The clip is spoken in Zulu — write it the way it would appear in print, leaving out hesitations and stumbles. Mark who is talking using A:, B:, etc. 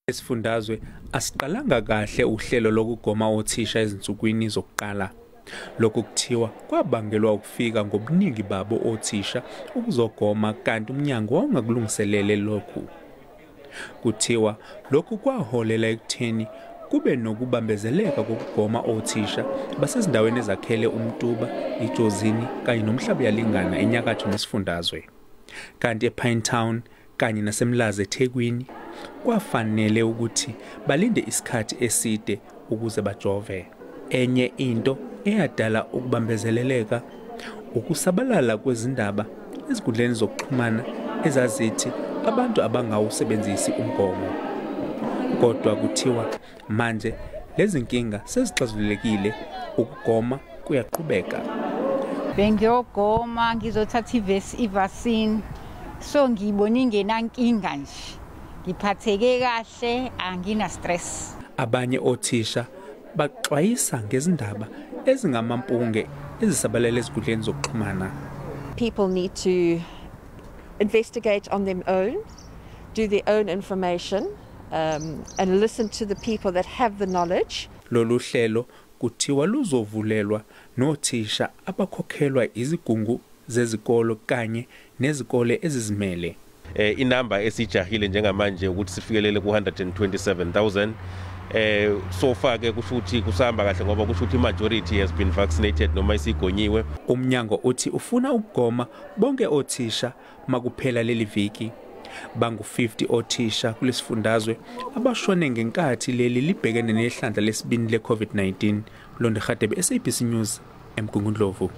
A: Isifundazwe asiqalanga kahle uhlelo lokugoma othisha ezinsukwini zokuqala. Lokhu kuthiwa kwabangelwa ukufika ngobuningi babo othisha ukuzogoma, kanti umnyango wawungakulungiselele lokhu. Kuthiwa lokhu kwaholela ekutheni kube nokubambezeleka kokugoma othisha basezindaweni ezakhele uMtuba, iJozini kanye noMhlabuyalingana enyakatho nesifundazwe. Kanti ePinetown kanye naseMlazi eThekwini kwafanele ukuthi balinde isikhathi eside ukuze bajove. Enye into eyadala ukubambezeleleka ukusabalala kwezindaba ezinkundleni zokuxhumana ezazithi abantu abangawusebenzisi umgomo. Kodwa kuthiwa manje lezi nkinga sezixazululekile, ukugoma kuyaqhubeka.
B: Bengiyogoma ngizothatha i-vaccine, so ngiyibona ingenankinga nje, ngiphatheke kahle, angina stress.
A: Abanye othisha baxwayisa ngezindaba ezingamampunge ezisabalele ezinkundleni zokuxhumana.
C: People need to investigate on their own, do their own information, and listen to the people that have the knowledge.
A: Lolu hlelo kuthiwa luzovulelwa nothisha abakhokhelwa izigungu zezikolo kanye nezikole ezizimele.
D: Inamba esijahile njengamanje ukuthi sifikelele ku-127,000. So far ke kusho ukuthi kusahamba kahle, ngoba kusho ukuthi majority has been vaccinated noma isigonyiwe.
A: Umnyango uthi ufuna ukugoma bonke othisha makuphela leli viki. Bangu-50 othisha kulesifundazwe abashone ngenkathi leli libhekene nehlandla lesibini le-COVID-19. Mlondi Hadebe, SABC News, eMgungundlovu.